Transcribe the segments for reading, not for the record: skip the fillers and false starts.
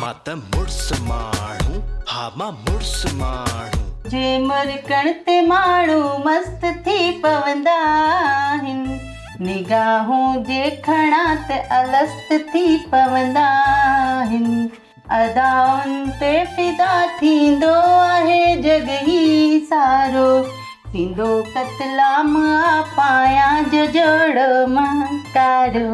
مان ته مڙس ماڻهو، ها مان مڙس ماڻهو. جي مرڪڻ تي ماڻهو مست ٿي پوندا آهن، نگاهون جي کڻان ته الست ٿي پوندا آهن، ادائن تي فدا ٿيندو آهي جڳ هي سارو، ٿيندو قتلام آ پايان جو جوڙو مان ڪارو.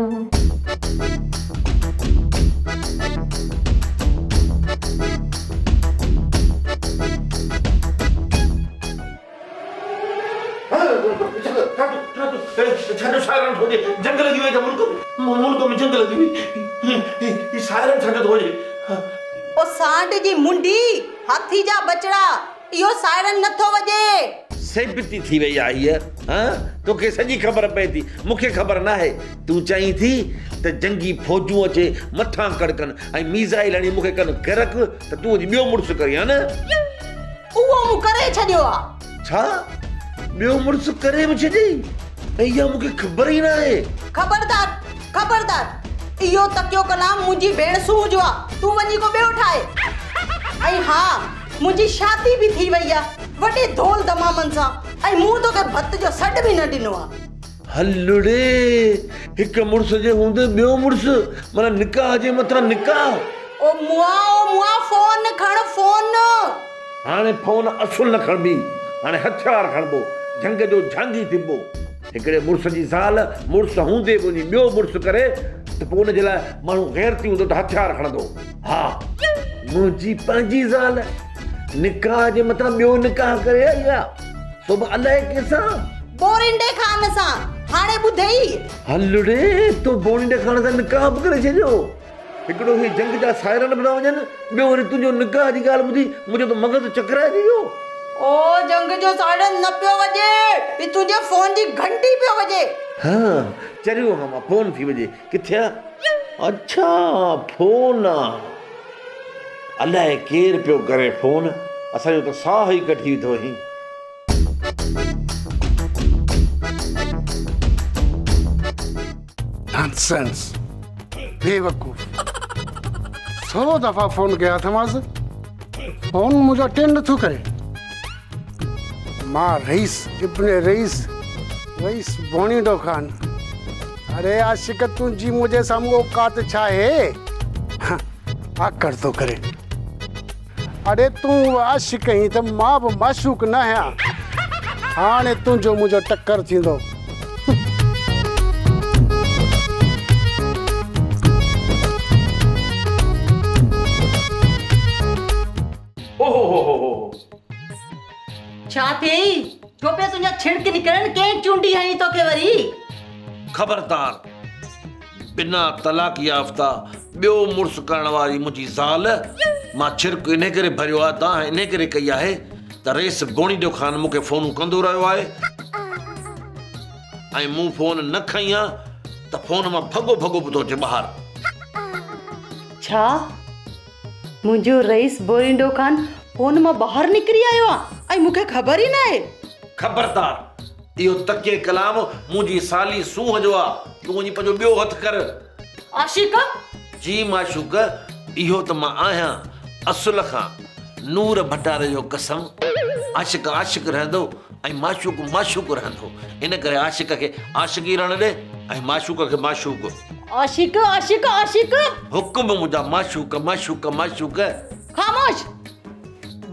ڇا جو سائرن ٿو هجي جنگ لڳي وئي ڇا ملڪ ۾ ملڪ ۾ جنگ لڳي وئي هي سائرن ڇا جو ٿو هجي. او سانڍ جي منڍي هاٿي جا ٻچڙا اهو سائرن نه ٿو وڄي. سيبتي ٿي وئي آ هيء ها توکي سڄي خبر پئي ٿي مون کي خبر ناهي تون چاهين ٿي ته جنگي فوجون اچي مٿان ڪڙڪن ۽ ميزائل هڻي مون کي ڪن غرق ته تون وڃي ٻيو مڙس ڪرين ها نه. اهو مون ڪري ڇڏيو آ. ڇا؟ ٻيو مڙس ڪري به ڇڏيئي؟ ۽ اها مون کي خبر ئي ناهي. خبردار! خبردار! اهو تڪيو ڪلام منهنجي ڀيڻ سونهن جو آ، تون وڃي ڪو ٻيو ٺاهه. ۽ ها، منهنجي شادي به ٿي وئي آ، وڏي ڌول ڌمامن سان ۽ مون توکي ڀت جو سڏ به نه ڏنو آ. هل ڙي! هڪ مڙس جي هوندي ٻيو مڙس، معنيٰ نڪاح جي مٿان نڪاح. او مئا او مئا فون کڻ فون. هاڻي فون اصل نه کڻبي، هاڻي هٿيار کڻبو، جهنگ جو جهانگي ٿيبو. هڪڙي مڙس جي زال مڙس هوندي به وڃي ٻيو مڙس ڪري ته پوء ان جي لاء ماڻهو غيرتي هوندو ته هٿيار کڻندو. ها منهنجي پنهنجي زال نڪاح جي مٿان ٻيو نڪاح ڪري آئي آ، سو به الائي ڪنهن سان. بورينڊي خان سان، هاڻي ٻڌئي. هل ڙي، تو بورينڊي خان سان نڪاح به ڪري ڇڏيو. هڪڙو هي جنگ جا سائرن به نه وڃن، ٻيو وري تنهنجو نڪاح جي ڳالهه ٻڌي منهنجو ته مغز چڪرائجي ويو. او جنگ جو سائرن نه پيو وڄي، هي تنهنجي فون جي گهنٽي پيو وڄي. ها چريو هان مان، فون ٿي وڄي، ڪٿي آ؟ اڇا فون آ. الائي ڪير پيو ڪري فون، اسان جو ته ساهه ئي ڪڍي وڌو هين. نانسينس بيوقوف سو دفعا فون ڪيا اٿمانس فون منهنجو اٽينڊ نٿو ڪري مان رئيس ابن رئيس رئيس بونيڊو خان اري عاشق تنهنجي منهنجي سامهون اوقات ڇا آهي آڪڙ ٿو ڪري اڙي تون به عاشق آهين ته مان به معشوق ناهيان. هاڻي تنهنجو منهنجو ٽڪر ٿيندو. ڇا ٿئي؟ ڇو پيا تنهنجا ڇڻڪ نڪرن؟ ڪنهن چونڊي هنئي توکي وري؟ خبردار! بنا طلاق يافته ٻيو مڙس ڪرڻ واري منهنجي زال، مان ڇرڪ انهي ڪري ڀريو آهي، دانهن انهي ڪري ڪئي آهي ته رئيس بوڻيڊو خان مون کي فونون ڪندو رهيو آهي ۽ مون فون نه کنئي آ ته فون مان ڀڳو ڀڳو به ٿو اچي ٻاهر. ڇا؟ منهنجو رئيس بورينڊو خان فون مان ٻاهر نڪري آيو آ ۽ مون کي خبر ئي ناهي. خبردار! اهو تڪيه ڪلام منهنجي سالي سونهن جو آ، تون وڃي پنهنجو ٻيو هٿ ڪر. عاشق! جي معشوق، اهو ته مان آهيان اصل کان، نور ڀٽاري جو قسم، عاشق عاشق رهندو ۽ معشوق معشوق رهندو، ان ڪري عاشق کي عاشق ئي رهڻ ڏي ۽ معشوق کي معشوق. عاشق عاشق عاشق! حڪم منهنجا معشوق معشوق معشوق. خاموش!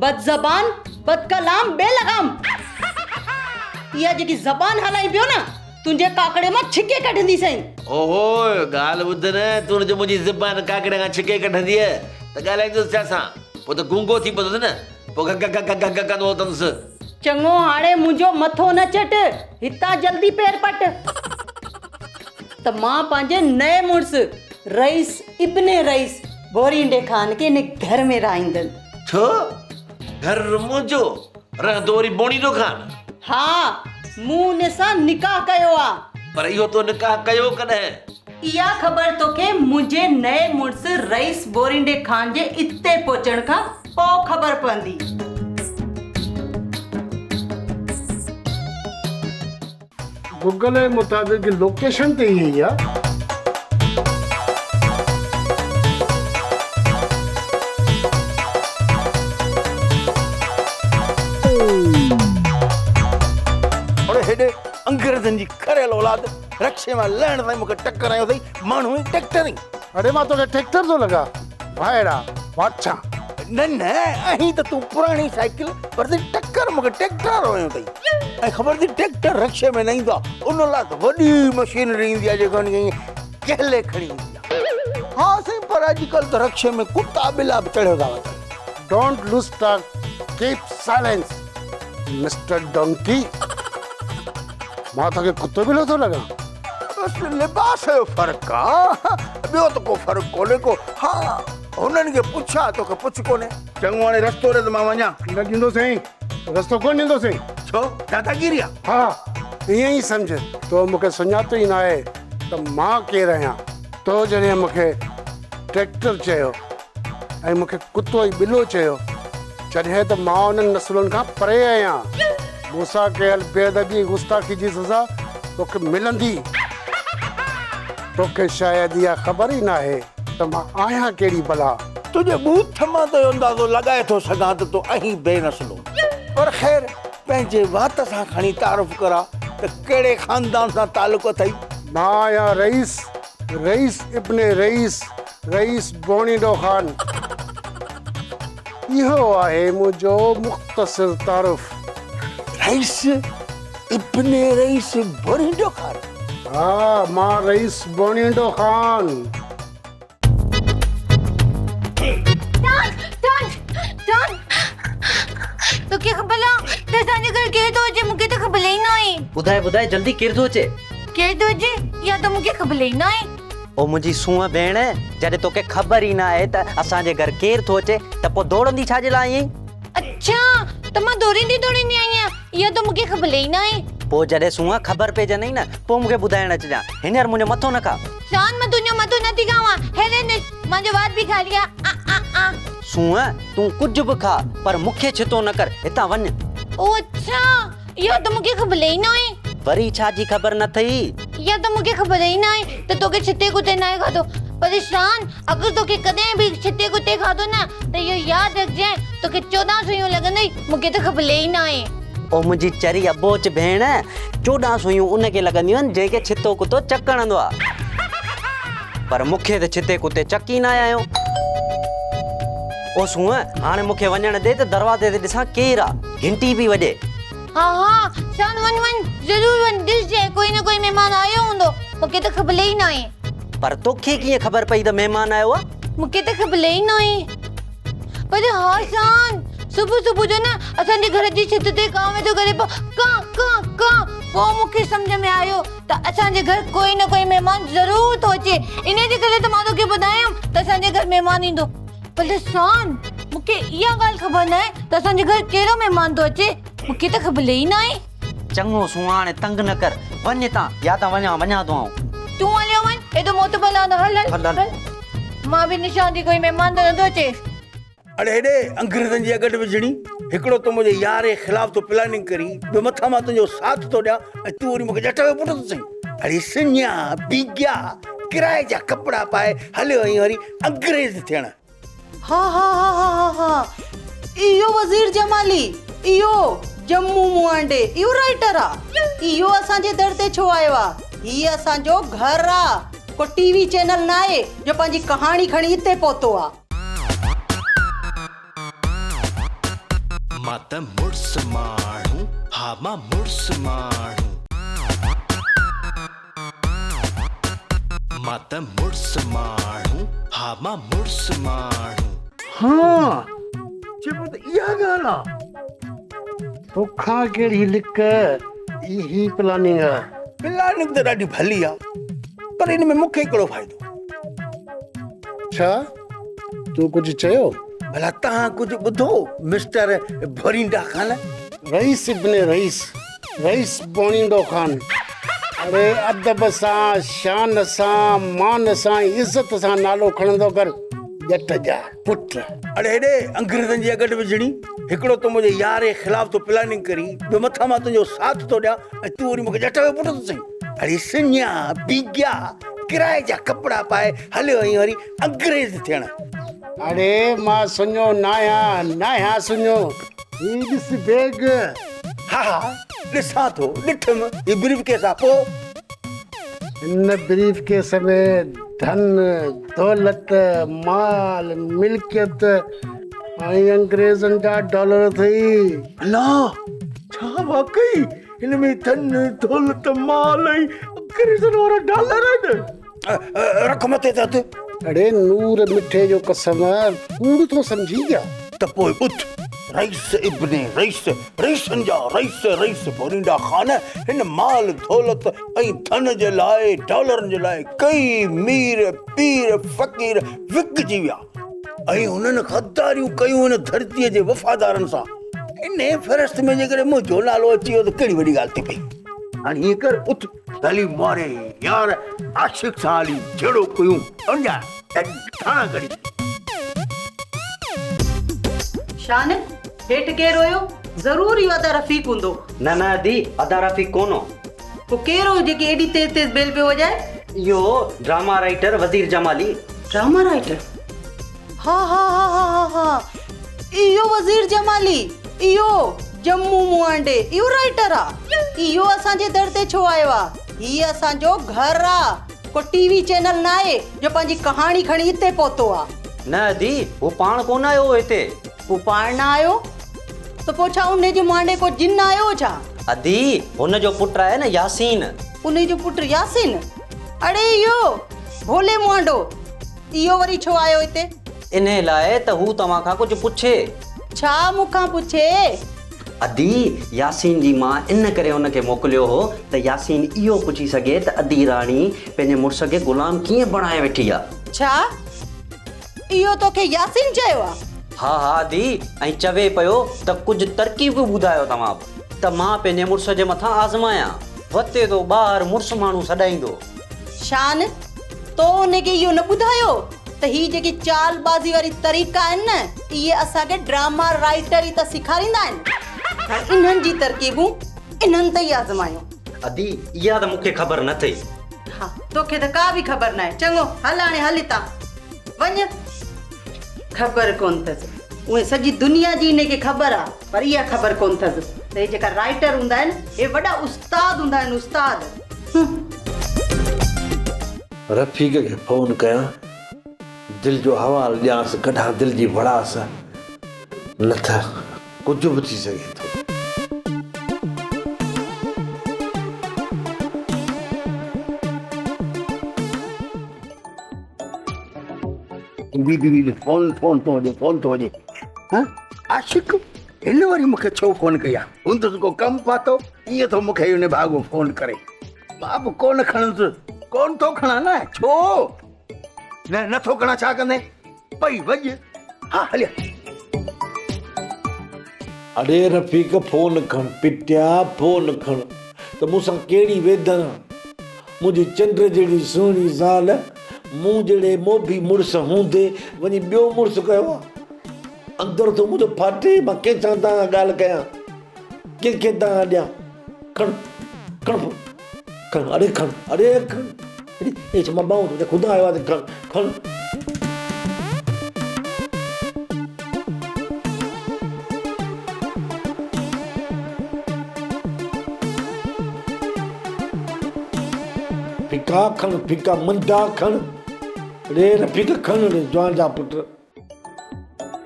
بدزبان، بدڪلام، بي لغام! اها جيڪي زبان هلائين پيو نه، تنهنجي ڪاڪڙي مان ڇڪي ڪڍنديسئين. اوهو، ڳالهه ٻڌ نه، تون جو منهنجي زبان ڪاڪڙي کان ڇڪي ڪڍندينء ته ڳالهائيندس ڇا سان؟ پوء ته گونگو ٿي پوندس نه، پوء گگ گگ گگ گگ ڪندو وتندس. چڱو هاڻي منهنجو مٿو نه چٽ، هتان جلدي پير پٽ ته مان پنهنجي نئين مڙس رئيس ابن رئيس بورينڊي خان کي هن گهر ۾ رهائيندس. ڇو؟ گهر منهنجو، رهندو وري بوڻيندو خان؟ ها، مون ان سان نڪاح ڪيو آ. پر اهو تو نڪاح ڪيو ڪڏهن؟ اها خبر توکي منهنجي نئين مڙس رئيس بورينڊي خان جي اتي پهچڻ کان پوء خبر پوندي. گوگل جي مطابق لوڪيشن ته اها ئي آ. کريل اولاد، رڪشي مان لهڻ سان ئي مون کي ٽڪر هنيو اٿئي، ماڻهو ئي ٽيڪٽر ئي. اڙي مان توکي ٽيڪٽر ٿو لڳان، ڀائڙا بادشاهه. نه نه اهين ته تون پراڻي سائيڪل، پر تون ٽڪر مون کي ٽيڪٽر وارو هنيو اٿئي. ۽ خبر اٿئي ٽيڪٽر رڪشي ۾ نه ايندو آهي، ان لاء ته وڏي مشينري ايندي آهي جيڪا ان کي ائين ڪهلي کڻي ايندي آهي. ها سائين پر اڄڪلهه ته رڪشي ۾ ڪتا ٻلا به چڙهيو ٿا وتن. Don't lose talk keep silence mister donkey مان توکي ڪتو ٻلو ٿو لڳان. بس لباس جو فرق آ ٻيو ته ڪو فرق ڪونهي ڪو. ها هنن کي پڇ آ توکي پڇ ڪونهي. چڱو هاڻي رستو ڏي ته مان وڃان. نه ڏيندوسين رستو ڪونه ڏيندوسين. ڇو داداگيري آ؟ ها ائين ئي سمجهه تو مونکي سڃاتو ئي ناهي ته مان ڪير آهيان. تو جڏهن مونکي ٽريڪٽر چيو ۽ مون کي ڪتو ۽ ٻلو چيو، جڏهن ته مان انهن نسلن کان پري آهيان. مون سان ڪيل بي ادبي ۽ گستاخي جي سزا توکي ملندي. توکي شايد اها خبر ئي ناهي ته مان آهيان ڪهڙي بلا. تنهنجي ٻوٿ مان ته اهو اندازو لڳائي ٿو سگهان ته تون آهين بي نسلو. پر خير، پنهنجي وات سان کڻي تعارف ڪراء ته ڪهڙي خاندان سان تعلق اٿئي. مان آهيان رئيس، رئيس ابن رئيس، رئيس بوڻيڊو خان، اهو آهي منهنجو مختصر تعارف. رئيس ابن رئيس بوڻيڊو خان؟ ها، مان رئيس بوڻيڊو خان. ٽان ٽان ٽان توکي خبر آ ته اسان جي گهر ڪير ٿو اچي مون کي ته خبر ئي ناهي. ٻڌاء ٻڌاء جلدي ڪير ٿو اچي؟ ڪير ٿو اچي اها ته مون کي خبر ئي ناهي. او منهنجي سونهن ڀيڻ، جڏهن توکي خبر ئي ناهي ته اسان جي گهر ڪير ٿو اچي ته پوء ڊوڙندي ڇا جي لاء آئين؟ اڇا ته مان ڊوڙيندي ڊوڙيندي آئي آهيان، اها ته مون کي خبر ئي ناهي. پوء جڏهن سونهن خبر پئجندئي نه، پوء مون کي ٻڌائڻ اچجان. هينئر منهنجو مٿو نه کاء. شان مان تنهنجو مٿو نه ٿي کاوان. هيلي نش، منهنجو وات به خالي آ. آ آ آ. سونهن، تون ڪجهه به کاء، پر مون کي ڇتو نه ڪر. هتان وڃ. او اڇا، اها ته مون کي خبر ئي ناهي. وري ڇا جي خبر نه اٿئي؟ اها ته مون کي خبر ئي ناهي ته توکي ڇتي ڪتي ناهي کاڌو. پر شان، اگر توکي ڪڏهن به ڇتي ڪتي کاڌو نه ته اهو ياد رکجانء توکي 14 سوئيون لڳندئي، مون کي ته خبر ئي ناهي. او منهنجي چري اٻوچ ڀيڻ، 14 سوئيون ان کي لڳنديون آهن جنهن کي ڇتو ڪتو چڪ هڻندو آهي. پر مون کي ته ڇتي ڪتي چڪ ئي ناهي هنيو. او سونهن، هاڻي مون کي وڃڻ ڏي ته دروازي تي ڏسان ڪير آ. گهنٽي پئي وڄي. ها ها شان وڃ وڃ ضرور وڃ ڏسجانء ڪوئي نه ڪوئي مهمان آيو هوندو مون کي ته خبر ئي ناهي. پر توکي ڪيئن خبر پئي ته مهمان آيو آ؟ مون کي ته خبر ئي ناهي پر ها شان صبح صبح جو نه اسان جي گهر جي ڇت تي ڪانء ٿو ڪري پيو ڪان ڪان ڪان پوء مون کي سمجهه ۾ آيو ته اسان جي گهر ڪوئي نه ڪوئي مهمان ضرور ٿو اچي انهي جي ڪري ته مان توکي ٻڌايم ته اسان جي گهر مهمان ايندو. پر شان، مون کي اها ڳالهه خبر ناهي ته اسان جي گهر ڪهڙو مهمان ٿو اچي، مون کي ته خبر ئي ناهي. چڱو سونهاڻي تنگ نه ڪر، وڃ هتان يا ته وڃان وڃان ٿو آئون. تون هليو وڃ، ايڏو موتبر آن هل هل هل. مان به ڏسان ٿي ڪوئي مهمان ته نٿو اچي. اڙي هيڏي انگريزن جي اڳٽ وجهڻي، هڪڙو تون منهنجي يار جي خلاف ٿو پلاننگ ڪرين، ٻيو مٿان مان تنهنجو ساٿ ٿو ڏيان ۽ تون وري مون کي ڄٽ جو پٽ ٿو چئين. اڙي سڃا، بيگيا، ڪرائي جا ڪپڙا پائي هليو آهين وري انگريز ٿيڻ. ها ها ها ها ها ها اهو وزير جمالي اهو جمو موانڊي اهو رائيٽر آ اهو اسان جي در تي ڇو آيو آ هي اسان جو گهر آ ڪو ٽي وي چينل ناهي جو پنهنجي ڪهاڻي کڻي هتي پهتو آ. مان ته مڙس ماڻهو ها مان مڙس ماڻهو. مان ته مڙس ماڻهو ها مان مڙس ماڻهو. ها چئبو ته اها ڳالهه آ. توکان ڪهڙي لڪ، اهي پلاننگ آ. پلاننگ ته ڏاڍي ڀلي آ پر ان ۾ مون کي ڪهڙو فائدو؟ ڇا تو ڪجهه چيو؟ ڀلا توهان ڪجهه ٻڌو مسٽر ڀورينڊا خان؟ رئيس ابن رئيس، رئيس بوڻينڊو خان. اڙي ادب سان، شان سان، مان سان ۽ عزت سان نالو کڻندو ڪر ڄٽ جا پٽ. اڙي هيڏي انگريزن جي اڳٽ وجهڻي، هڪڙو تون منهنجي يار جي خلاف ٿو پلاننگ ڪرين، ٻيو مٿان مان تنهنجو ساٿ ٿو ڏيان ۽ تون وري مون کي ڄٽ جو پٽ ٿو چئين. اڙي سڃا، بيگيا، ڪرائي جا ڪپڙا پائي هليو آهين وري انگريز ٿيڻ. اڙي مان سڃو ناهيان، ناهيان سڃو. هي ڏس بيگ. ها ها ڏسان ٿو، ڏٺم، هي بريف ڪيس آ، پوء؟ هن بريف ڪيس ۾ ڌن، دولت، مال، ملڪيت ۽ انگريزن جا ڊالر اٿئي. الله! ڇا واقعي هن ۾ ڌن، دولت، مال ۽ انگريزن وارا ڊالر آهن؟ رک مٿي تي هٿ. اڙي نور مٺي جو قسم، ڪوڙ ٿو سمجهين ڇا؟ ته پوء ٻڌ، رئيس ابن رئيس، رئيسن جا رئيس، رئيس ڀورينڊا خان هن مال، دولت ۽ ڌن جي لاء، ڊالرن جي لاء ڪئي مير، پير، فقير وڪجي ويا ۽ هنن غداريون ڪيون هن ڌرتيء جي وفادارن سان. انهيء فهرست ۾ جيڪڏهن منهنجو نالو اچي ويو ته ڪهڙي وڏي ڳالهه ٿي پئي. هاڻي ائين ڪر، اٿ ته هلي ماري يار عاشق سان هلي جهيڙو ڪيون، ان جا ٿاڻا ڪڍي. شان، هيٺ ڪير هيو؟ ضرور اهو ادا رفيق هوندو. نه نه ادي، ادا رفيق ڪونه هو. پوء ڪير هو جيڪي ايڏي تيز تيز بيل پيو وڄائي؟ اهو drama writer Wazir Jamali. Drama writer? ها ها ها ها ها ها اهو وزير جمالي اهو جمو موانڊي اهو رائيٽر آ. اهو اسان جي در تي ڇو آيو آ؟ هي اسان جو گهر آ ڪو ٽي وي چينل ناهي جو پنهنجي ڪهاڻي کڻي هتي پهتو آ. نه ادي هو پاڻ ڪونه آيو هو هتي. هو پاڻ نه آيو ته پوء ڇا انهي جي مانڊي ڪو جن آيو هو ڇا؟ ادي هن جو پٽ آهي نه ياسين. انهي جو پٽ ياسين؟ اڙي اهو ڀولي موانڊو اهو وري ڇو آيو هتي؟ انهي لاء ته هو توهان کان ڪجهه پڇي. ڇا مون کان پڇي؟ ادي ياسين جي ماء ان ڪري هن کي موڪليو هو ته ياسين اهو پڇي سگهي ته ادي راڻي پنهنجي مڙس کي غلام ڪيئن بڻائي ويٺي آ. ڇا؟ اهو توکي ياسين چيو آ؟ ها ها ادي ۽ چوي پيو ته ڪجهه ترڪيبون ٻڌايو توهان به ته مان پنهنجي مڙس جي مٿان آزمايان. وتي ٿو ٻاهر مڙس ماڻهو سڏائيندو. شان، تو ان کي اهو نه ٻڌايو ته هي جيڪي چال بازي واري طريقا آهن نه اهي اسان کي ڊراما رائيٽر ئي ته سيکاريندا آهن. هاڻي انهن جي ترڪيبون انهن تي ئي آزمايون. ادي اها ته مون کي خبر نه اٿئي. ها توکي ته ڪا به خبر ناهي. چڱو هل هاڻي هل هتان وڃ. خبر ڪونه اٿس. اونئن سڄي دنيا جي انهي کي خبر آ پر اها خبر ڪونه اٿس ته هي جيڪا رائيٽر هوندا آهن اهي وڏا استاد هوندا آهن استاد. هون. رفيق کي فون ڪيان دل جو حوال ڏيانس ڪڍان دل جي ڀڙاس نه ته ڪجهه به ٿي سگهي ٿو. بي بي بي فون فون ٿو وڄي فون ٿو وڄي ها عاشق هن وري مونکي ڇو فون ڪئي آ هوندس ڪو ڪم پاتو ائين ٿو مونکي هن ڀاڳو فون ڪري مان به ڪونه کڻندس ڪونه ٿو کڻان نه ڇو نه نه ٿو کڻان ڇا ڪندين پئي وڄ ها هليا. اڙي رفيق فون کڻ پٽيا فون کڻ ته مون سان ڪهڙي ويڌن آ منهنجي چنڊ جهڙي سهڻي زال مون جهڙي موڀي مڙس هوندي وڃي ٻيو مڙس ڪيو آ اندر ٿو منهنجو ڦاٽي مان ڪنهن سان دانهن ڳالهه ڪيان ڪنهن کي دانهن ڏيان کڻ کڻ فون کڻ اڙي کڻ اڙي کڻ اڙي اي مان ٻانهون ٿو خدا آيو آ ته کڻ کڻ. ڦڪا کڻ ڦڪا منڊا کڻ ڙي رفيق کڻ ڙي جوان جا پٽ.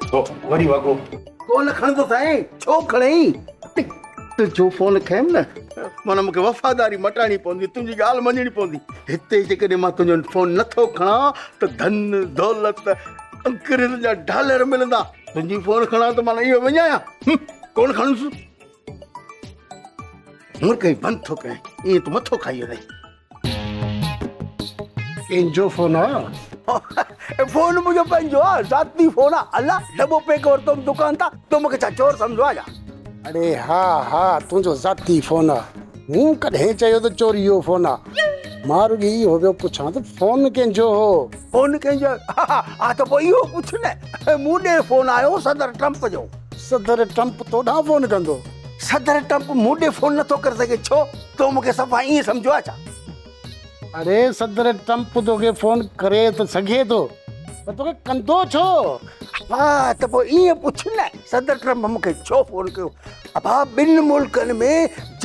ڇو وري وڳو ڪونه کڻندو سائين ڇو کڻئي تنهنجو فون کنيم نه معنيٰ مونکي وفاداري مٽائڻي پوندي تنهنجي ڳالهه مڃڻي پوندي هتي جيڪڏهن مان تنهنجو فون نٿو کڻان ته ڌن دولت انگريزن جا ڊالر ملندا تنهنجي فون کڻان ته معنيٰ اهو وڃايان ڪونه کڻندس مرڪ ئي بند ٿو ڪرين ائين تون مٿو کائي ويندين. ڪنهن جو فون آ؟ فون منهنجو پنهنجو آ، ذاتي فون آ. الا ڊٻو پيڪ ورتو هوم دڪان تان، تو مونکي ڇا چور سمجهيو آ ڇا؟ اڙي ها ها تنهنجو ذاتي فون آ. مون ڪڏهن چيو ته چوري جو فون آ؟ مان رڳي اهو پيو پڇان ته فون ڪنهن جو هو؟ فون ڪنهن جو ها ته پوء اهو پڇ نه. مون ڏي فون آيو صدر ٽرمپ جو. صدر ٽرمپ تو ڏانهن فون ڪندو؟ صدر ٽرمپ مون ڏي فون نٿو ڪري سگهي ڇو؟ تو مون کي صفا ائين سمجهيو آهي ڇا؟ اڙي صدر ٽرمپ توکي فون ڪري ته سگهي ٿو پر توکي ڪندو ڇو؟ ها ته پوء ائين پڇ نه صدر ٽرمپ مون کي ڇو فون ڪيو؟ ابا ٻن ملڪن ۾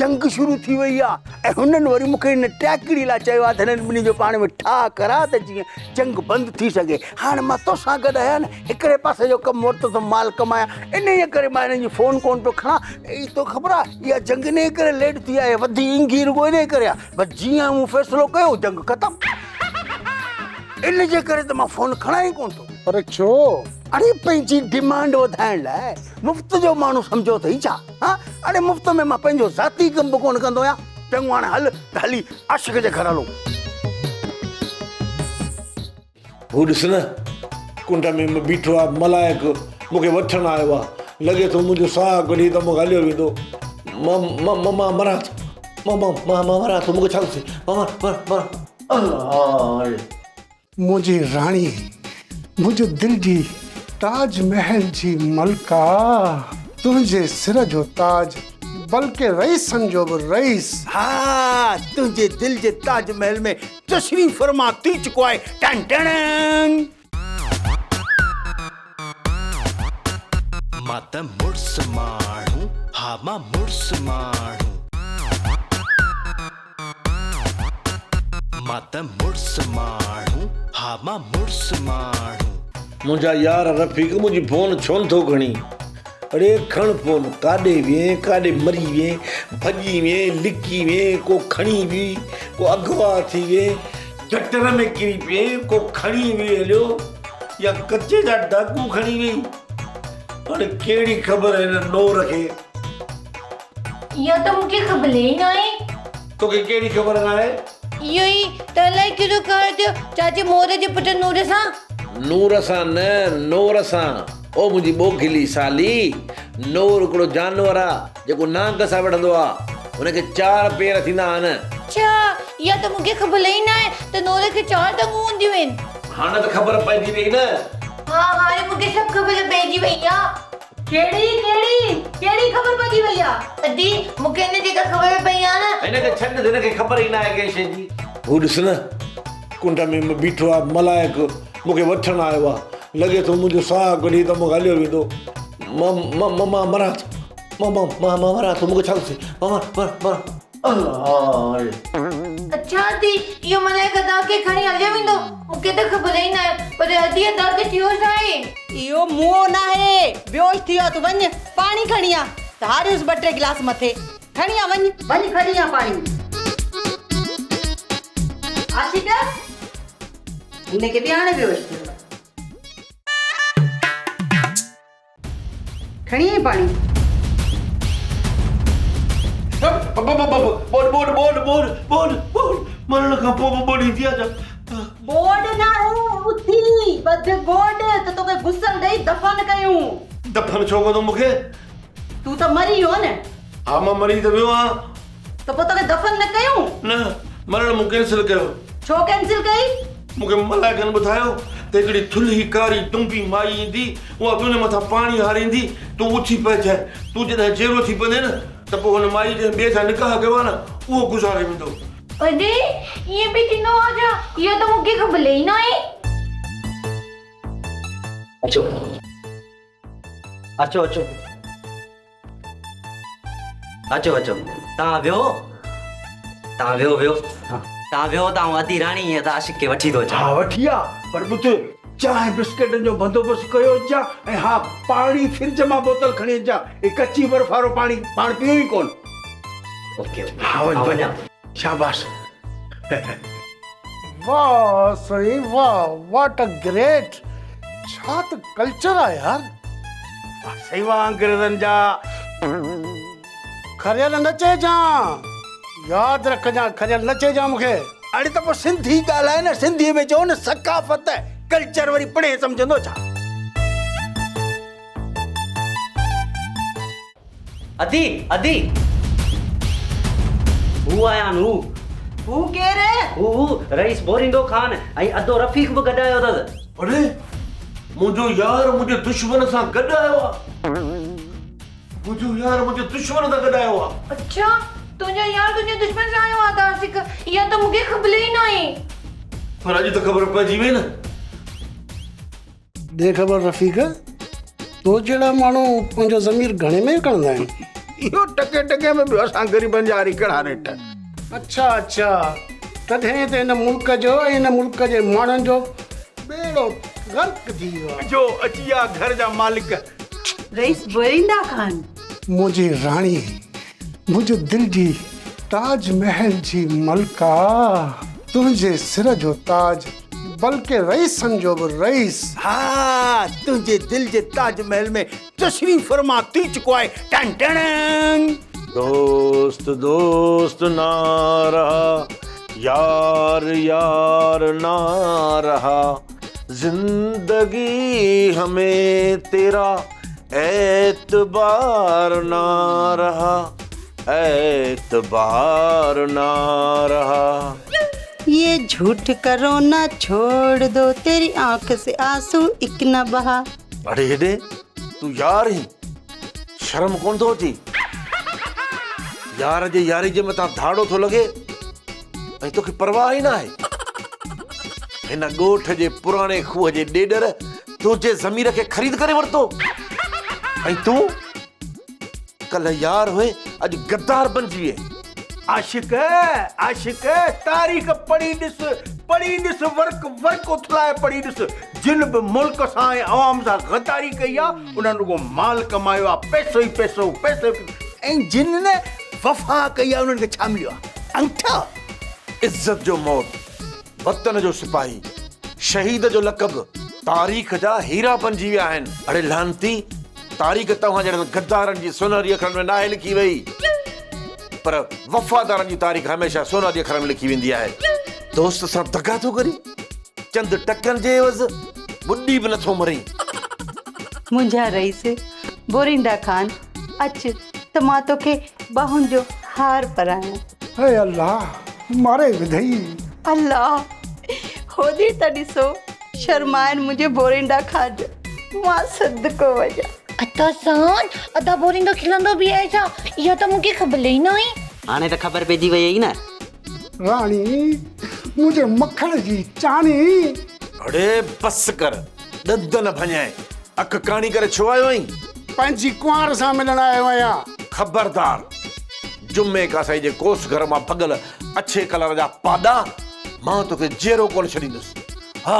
جنگ شروع ٿي وئي آ ۽ هنن وري مون کي هن ٽياڪڙي لاء چيو آ ته هنن ٻنهي جو پاڻ ۾ ٺاهه ڪراء ته جيئن جنگ بند ٿي سگهي. هاڻ مان توسان گڏ آهيان نه، هڪڙي پاسي جو ڪم ورتو اٿم مال ڪمايان، انهيء ڪري مان هنن جي فون ڪونه پيو کڻان. اي توکي خبر آ اها جنگ انهيء ڪري ليٽ ٿي آهي، وڌي اينگهي رڳو انهيء ڪري آ، بس جيئن مون فيصلو ڪيو جنگ ختم. ان جي ڪري ته مان فون کڻان ئي ڪونه ٿو. پر ڇو؟ اڙي پنهنجي ڊمانڊ وڌائڻ لاء مفت جو ماڻهو سمجهيو اٿئي ڇا؟ ها اڙي مفت ۾ مان پنهنجو ذاتي ڪم به ڪونه ڪندو آهيان. چڱو هاڻي هل ته هلي عاشق جي گهر هلون. هو ڏس نه ڪنڊ ۾ بيٺو آ ملائڪ مون کي وٺڻ آيو آ. لڳي ٿو منهنجو ساهه ڪڍي ته مون کي هليو ويندو. مان مان مان مران ٿو. مان مان مان مان مران ٿو مون کي ڇا ٿو ٿئي. مان مان مان مان الله. منهنجي راڻي، منهنجي دل جي تاج محل جي ملڪه، تنهنجي سر جو تاج، بلڪه رئيسن جو به رئيس. ها، تنهنجي دل جي تاج محل ۾ تشريف فرما ٿي چڪو آهي. ٽن ٽڻن. مان ته مڙس ماڻهو، ها مان مڙس ماڻهو. مان ته مڙس ماڻهو، ها مان مڙس ماڻهو. منهنجا يار رفيق منهنجي فون ڇو نٿو کڻين؟ اڙي کڻ فون، ڪاڏي وئين، ڪاڏي مري وئين، ڀڄي وئين، لڪي وئين، ڪو کڻي ويئي، ڪو اغوا ٿي وئين، گٽر ۾ ڪري پئين، ڪو کڻي ويئي هليو يا ڪچي جا ڊاڪو کڻي ويئي. هاڻي ڪهڙي خبر هن نور کي. اها ته مون کي خبر ئي ناهي. توکي ڪهڙي خبر ناهي؟ اهو ئي ته الائي ڪهڙو قهر ٿيو چاچي مور جي پٽ نور سان. نور سان نه، نور سان. او منهنجي ٻوگهلي سالي، نور هڪڙو جانور آ، جيڪو نانگ سان وڙهندو آ. هن کي چار پير ٿيندا آهن. ڇا، اها ته مون کي خبر ئي ناهي ته نور کي چار ٽنگون هونديون آهن. هاڻ ته خبر پئجي وئي نه. ها، هاڻي مون کي سڀ خبر پئجي وئي آ. ڪهڙي ڪهڙي ڪهڙي خبر پئجي وئي آ؟ ادي مون کي هن جيڪا خبر پئي آ نه. هن کي ڇڏ هن کي خبر ئي ناهي ڪنهن شيء جي. هو ڏس نه ڪنڊ ۾ بيٺو آ ملائڪ مون کي وٺڻ آيو آ. لڳي ٿو منهنجو ساهه ڪڍي ته مون کي هليو ويندو. مان مان مان مران ٿو. مان مان مان مان مران ٿو مون کي ڇا ٿو ٿئي. مان مان مان مان الله. اڇا ادي اهو ملائڪ ادا کي کڻي هليو ويندو مون کي ته خبر ئي ناهي پر ادي ادا کي ٿيو ڇا آهي؟ اهو موئو ناهي، بيهوش ٿي ويو آ، تون وڃ پاڻي کڻي آ ته هاريوس ٻه ٽي گلاس مٿي، کڻي آ وڃ. وڃ کڻي آ پاڻي. عاشق! هن کي به هاڻي بيهوش ٿيو. کڻي آئين پاڻي. ٻوڏ ٻوڏ ٻوڏ ٻوڏ ٻوڏ ٻوڏ مرڻ کان پوء به ٻوڏ ايندي آ ڇا؟ ٻوڏ نه اٿي ٻڌ گوڏ ته توکي غسل ڏئي دفن ڪيون. دفن ڇو ڪندو مون کي؟ تون ته مري ويو نه. ها مان مري ته ويو آهيان. ته پوء توکي دفن نه ڪيون؟ نه، مرڻ مون ڪينسل ڪيو. ڇو ڪينسل ڪئي؟ مون کي ملائڪن ٻڌايو ته هڪڙي ٿلهي ڪاري دنبي مائي ايندي، اها تنهنجي مٿان پاڻي هاريندي، تون اٿي پئجانء. تون جڏهن جيئرو ٿي پوندين نه ته پوء هن مائي جنهن ٻئي سان نڪاح ڪيو آهي نه، اهو گذاري ويندو. اڙي، ائين به ٿيندو آهي ڇا؟ اها ته مون کي خبر ئي ناهي. اچو. اچو اچو اچو اچو تان ويو تان ويو ويو تان ويو ته آئون ادي راڻي ۽ ادا عاشق کي وٺي ٿو اچان. ها وٺي آ پر ٻڌ چانهه بسڪيٽن جو بندوبست ڪيو اچجان ۽ ها پاڻي فرج مان بوتل کڻي اچجان هي ڪچي برف وارو پاڻي پاڻ پيئون ئي ڪونه. اوڪي اوڪي ها وڃ وڃ شاباس. واھ سائين واھ واٽ ا گريٽ ڇا ته ڪلچر آ يار. واھ سائين واھ انگريزن جا. کريل نه چئجان ياد رکجان کريل نه چئجان مونکي. اڙي ته پوء سنڌي ڳالهاء نه سنڌي ۾ چئو نه ثقافت ڪلچر وري پڙهي سمجهندو ڇا. ادي ادي هو آيا آهن هو. هو ڪير؟ هو هو رئيس بوريندو خان ۽ ادو رفيق به گڏ آيو اٿس. اڙي منهنجو يار منهنجي دشمن سان گڏ آيو آ. منهنجو يار منهنجي دشمن سان گڏ آيو آ. اڇا تنهنجو يار تنهنجي دشمن سان آيو آ ته عاشق اها ته مون کي خبر ئي ناهي. پر اڄ ته خبر پئجي وئي نه. ڏي خبر رفيق، تو جهڙا ماڻهو پنهنجو ضمير گهڻي ۾ وڪڻندا آهن؟ اهو ٽڪي ٽڪي ۾ به اسان غريبن جا وري ڪهڙا ريٽ. اڇا اڇا، تڏهن ته هن ملڪ جو ۽ هن ملڪ جي ماڻهن جو ٻيڙو غرق ٿي ويو آهي. جو اچي ويا گهر جا مالڪ. رئيس بوريندا خان. منهنجي راڻي، منهنجي دل جي تاج محل جي ملڪه، تنهنجي سر جو تاج، بلڪه رئيسن جو به رئيس. ها، تنهنجي دل جي تاج محل ۾ تشريف فرما ٿي چڪو آهي. ٽن ٽڻن. دوست دوست نا رها، يار يار نا رها، زندگي همين تيرا اعتبار نا رها، اعتبار نا رها. يي جهوٺ ڪرونا ڇوڙ دو تيري آنک سي آنسو اڪ نه بها. اڙي هيڏي تون يار هين شرم ڪونه ٿو اچي يار جي ياري جي مٿان ڌاڙو ٿو لڳي ۽ توکي پرواهه ئي ناهي. هن ڳوٺ جي پراڻي کوهه جي ڏيڏر تنهنجي ضمير کي خريد ڪري ورتو ۽ تون ڪلهه يار هئين اڄ غدار بنجي وئين. عاشق عاشق تاريخ پڙهي ڏس پڙهي ڏس ورق ورق اٿلائي پڙهي ڏس جن به ملڪ سان ۽ عوام سان غداري ڪئي آ انهن رڳو مال ڪمايو آ پئسو ئي پئسو پئسو ئي پئسو ۽ جن نه وفا ڪئي آ انهن کي ڇا مليو آ انگٺا. عزت جو موت وطن جو سپاهي، شهيد جو لقب تاريخ جا هيرا بنجي ويا آهن. اڙي لعنتي، تاريخ توهان جهڙن غدارن جي سونهري اکرن ۾ ناهي لکي وئي، پر وفادارن جي تاريخ هميشه سونهري اکرن ۾ لکي ويندي آهي. دوست سان دغا ٿو ڪرين، چند ٽڪن جي عيوض ٻڏي به نٿو مرين. منهنجا رئيس بوريندا خان، اچ ته مان توکي ٻانهن جو هار پرايان. اي الله! ماري وڌئي. الله! هوڏي ته ڏسو، شرمائن منهنجي بورينڊا کان جو مان صدقو وڃان. ادا سان، ادا بورينڊو کلندو به آهي ڇا؟ اها ته مون کي خبر ئي نه هئي. هاڻي ته خبر پئجي ويئي نه. راڻي، منهنجي مکڻ جي چاڻي. اڙي بس ڪر، ڏند نه ڀڃائين. اک ڪاڻي ڪري ڇو آيو آهين؟ پنهنجي ڪنوار سان ملڻ آيو آهيان. خبردار! جمعي ڪاسائي جي ڪوس گهر مان ڀڳل اڇي ڪلر جا پاڏا مان توکي جيئرو ڪونه ڇڏيندس. ها.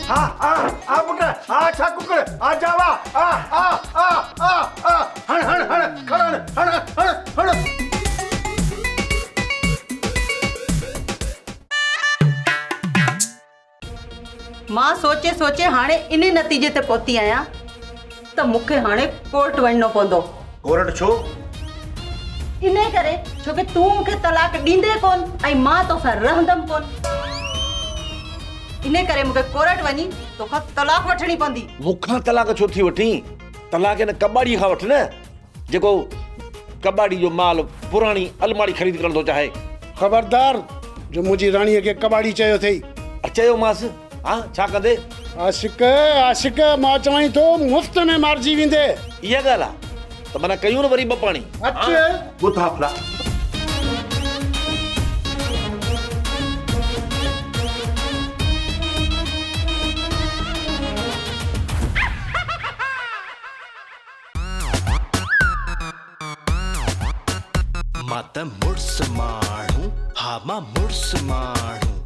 ها ها ها پٽ ها ڇا ڪڪڙ ها جاوا ها ها ها ها ها هڻ هڻ هڻ کڙ هڻ هڻ هڻ هڻ. مان سوچي سوچي هاڻي انهي نتيجي تي پهتي آهيان ته مون کي هاڻي ڪورٽ وڃڻو پوندو. ڪورٽ ڇو؟ انهي ڪري ڇو ڪي تون مون کي طلاق ڏيندين ڪونه ۽ مان توسان رهندم ڪونه. انهي ڪري مون کي ڪورٽ وڃي توکان طلاق وٺڻي پوندي. مون کان طلاق ڇو ٿي وٺين؟ طلاق ان ڪٻاڙي کان وٺ نه جيڪو ڪٻاڙي جو مال پراڻي الماڙي خريد ڪرڻ ٿو چاهي. خبردار جو منهنجي راڻيء کي ڪٻاڙي چيو اٿئي. چيومانس، ها ڇا ڪندي؟ عاشق، عاشق، مان چوانء ٿو مفت ۾ مارجي ويندي. اها ڳالهه آ ته معنيٰ ڪيون نه وري ٻه پاڻي. اچ. ٻڌ حافلا. مان ته مڙس ماڻهو، ها مان مڙس ماڻهو.